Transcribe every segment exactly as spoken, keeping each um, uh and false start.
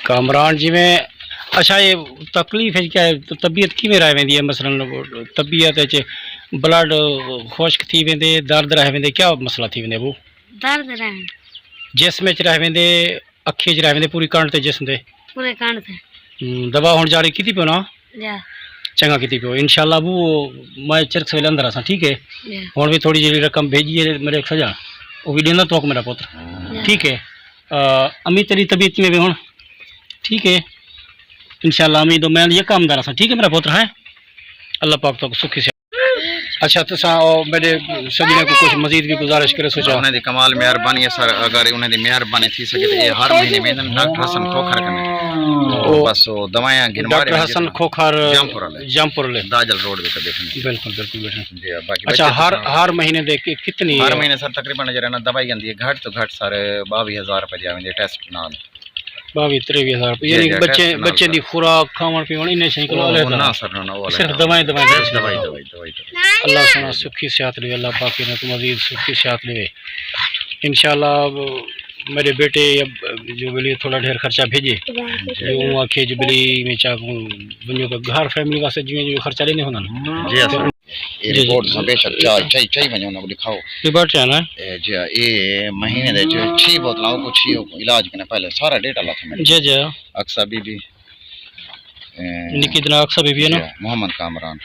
کامران جیویں، اچھا، یہ تکلیف ہے کیا ہے؟ طبیعت کیویں رہ ویندی ہے؟ مثلاً طبیعت وچ بلڈ خشک تھی ویندے، درد رہ ویندے، کیا مسئلہ تھی ویندے ابو؟ درد رہ ویندے۔ جسم وچ رہ ویندے، اکھیں وچ رہ ویندے، پوری کنڈ تے جسم تے؟ پورے کنڈ تے۔ ہم، دوا ہن جاری کیتی پیو نا؟ جا۔ چنگا کیتی پیو۔ انشاءاللہ ابو، میں چرک سویلے اندر آساں، ٹھیک ہے؟ جا۔ ہن بھی تھوڑی جیڑھی رقم بھیجی ہے میرے سجا، وہ بھی ڈیندا تو میرا پتر۔ جا۔ ٹھیک ہے؟ آ، امی تیری طبیعت کیویں وے ہن؟ ٹھیک ہے، انشاءاللہ امید و میں یہ کام دار اساں، ٹھیک ہے میرا پتر ہے، اللہ پاک تو سکھی سے۔ اچھا، تساں او میرے سجنے کو کچھ مزید بھی گزارش کرے سوچا۔ انہاں دی کمال مہربانی ہے سر، اگر انہاں دی مہربانی تھی سکے تو یہ ہر مہینے ویندن ڈاکٹر حسن کھوکھر کنے۔ او بس او دوائیاں گھن ڈاکٹر مارے حسن جتنا کھوکھر جمپور والے۔ جمپور والے۔ داجل روڈ دے تے بیٹھے۔ بالکل، بالکل بیٹھے۔ جی، باقی اچھا، بچے ہر، تساں ہر مہینے دے کہ-، کتنی ہر ہے؟ مہینے سر تقریباً جڑا نا دوائی آندی ہے گھٹ تو گھٹ سر باوی ہزار روپے دی آویندی ہے ٹیسٹ نال۔ باوی تریوی ہزار روپے، جی، یعنی جی، بچے، ٹیسٹ نال بچے سر۔ دی خوراک، کھاوݨ پیوݨ، انہیں شئیں کولوں او علیحدہ؟ نہ سر، نہ، نہ، او صرف علیحدہ۔ دوائیں، دوائیں صرف دے۔ دوائیں، دوائیں، دوائیں۔ اللہ سوہݨا سکھی صحت ݙیوے، اللہ پاک انہاں کوں مزید سکھی صحت ݙیوے۔ انشاءاللہ میرے بیٹے یا جو بلی تھوڑا ڈھیر خرچہ بھیجے، جی۔ جو اوں آکھے جو بلی میں چا ونڄو کہ گھر فیملی واسطے جیویں جو خرچہ ݙیندے ہوندن۔ جی سر۔ اے جی، جی۔ رپورٹ تساں بے شک چا-، چائی، چائی ونڄو انہاں کوں ݙکھاؤ۔ رپورٹ چا نا؟ اے جی، اے مہینے دے وچ چھی بوتلاں، او کوں چھی، او کوں علاج کنے پہلے سارا ڈیٹا لکھ میݙے۔ جی، جی۔ اقصی بی بی۔ اے نکی دنا اقصی بی بی ہے نا؟ جی، محمد کامران۔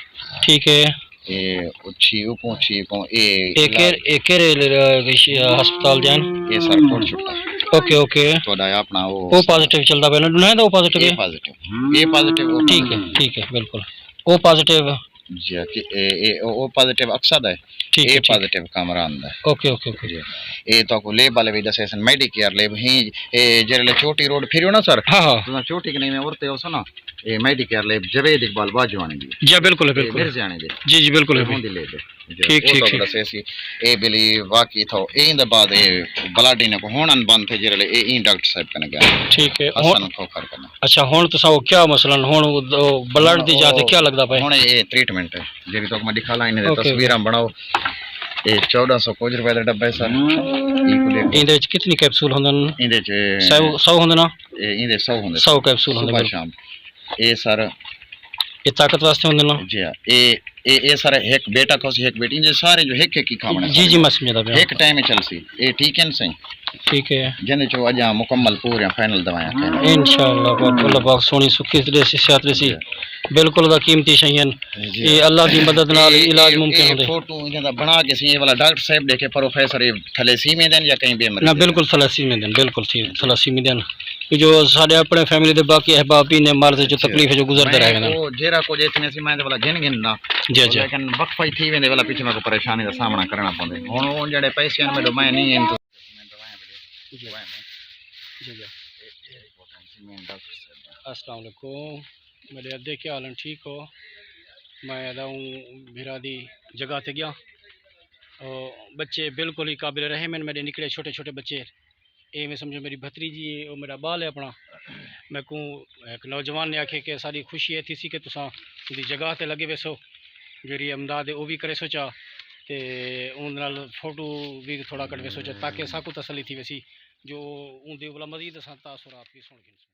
ٹھیک ہے۔ اے او چھی، او کوں چھی، او کوں اے اے علاج۔ کیر-، اے کیرے لے رہا ہے کہ ش-، ہسپتال جان؟ اے سر کوٹ چھٹا۔ Okay, okay. تہاݙا اپݨا او او پازیٹیو چلدا پیا نا؟ ݙنہائیں دا او پازیٹیو اے ہے؟ پازیٹیو۔ اے پازیٹیو، او ٹھیک ہے، ٹھیک ہے، بالکل۔ او پازیٹیو۔ جی، کہ اے، اے، او، او پازیٹیو اقصی دا ہے، ٹھیک ہے، اے ٹھیک ہے۔ پازیٹیو کامران دا ہے۔ Okay, okay, okay. جی۔ اے تو کو لیب والے بھی دسے سن، میڈی کیئر لیب ہی، اے جیرے لے چوٹی روڈ پھریو نا سر، ہاں، ہاں۔ تساں چوٹی کنے میں ورتے ہو سو نا، اے میڈی کیئر لیب جاوید اقبال باجوانی دی۔ جی، بالکل ہے، اے بالکل ہے۔ مرزیانی دے۔ جی، جی، بالکل ہے، اے بالکل۔ ہوندی لیب ہے۔ جی، ٹھیک، او ٹھیک، تو ٹھیک۔ دسے سی، اے بلی واقعی تھو، ایں دے بعد اے بلڈ انہیں کو ہون بند تھے جیرے لے اے ایں ڈاکٹر صاحب کنے گیا۔ ٹھیک ہے۔ ہون حسن کھوکھر کنے۔ اچھا، ہݨ تساں او کیا مثلاً ہݨ او بلڈ دی جاہ تے او کیا لڳدا پئے؟ ہݨ اے ٹریٹمنٹ ہے، جیڑھی تہاکوں میں ݙکھالاں، انہیں دے اوکے، اوکے۔ تصویراں بݨاؤ۔ اے چوݙاں سو کجھ روپے دا ڈبہ ہے سر۔ ایکوں ݙیکھو۔ ایندے وچ کتنی کیپسول ہوندن؟ ایندے وچ سو، سو ہوندن نا؟ اے ایندے سو ہوندے۔ سو کیپسول ہوندے، صبح بالکل۔ شام۔ اے سر۔ اے طاقت واسطے ہوندے نا؟ جی ہاں۔ اے، اے، اے سر ہک بیٹا کھوسی، ہک بیٹی، ایندے سارے جو ہک ہک ہی کھاوݨے جی، سارے۔ جی، میں سمجھدا پیا۔ ہک ٹائم چلسی۔ اے ٹھیک ہے نا سائیں؟ ٹھیک ہے۔ جیندے چوں اڄاں مکمل پورے فائنل دوائیاں کھائیاں۔ انشاءاللہ پاک، اللہ پاک سوہݨی سکھی ݙیسی، صحت ݙیسی۔ جی۔ بالکل دا قیمتی شئیں ہن۔ جی۔ اے اللہ دی مدد نال اے، علاج اے، ممکن اے ہوندے۔ فوٹو انہاں دا بݨا کے سی، اے والا ڈاکٹر صاحب ݙیکھے، پروفیسر اے تھلیسیمیا دے ہن یا کہیں ٻئے مرض نہ، دے؟ بالکل تھلیسیمیا دے ہن، بالکل تھی، تھلیسیمیا دے ہن۔ جو ساݙے اپݨے فیملی دے باقی احباب بھی نے مرض جو جی۔ تکلیف جو گزردے رہ ویندے ہن۔ او جیڑھا کجھ اتنے سی میں دے والا گھن گھن دا۔ جی، جی۔ لیکن وقفہ ہی تھی ویندے والا پچھے میکوں پریشانی دا سامنا کرݨا پوندے۔ ہݨ او جیڑھے پیسے ہن میݙے میں نہیں ہن تو جی۔ جی، جی۔ السلام علیکم۔ میݙے ادے کیا حال ہیں، ٹھیک ہو؟ میں ادا ہوں بھرا دی جگہ تے ڳیا۔ او بچے بالکل ہی قابل رحم ہیں، میݙے نکڑے چھوٹے چھوٹے بچے۔ ایویں سمجھو میری بھتریجی ہے، او میرا ٻال ہے اپݨا۔ میکوں ہک نوجوان نے آکھے کہ ساݙی خوشی اے تھیسی کہ تساں اوندی جگہ تے لڳے ویسو، جیڑھی امداد ہے او وی کریسو چا، تے اوندے نال فوٹو وی تھوڑا کڈھویسو چا، تاکہ ساکوں تسلی تھی ویسی جو اوندے ولا مزید اساں تاثرات وی سݨ گھنسوں۔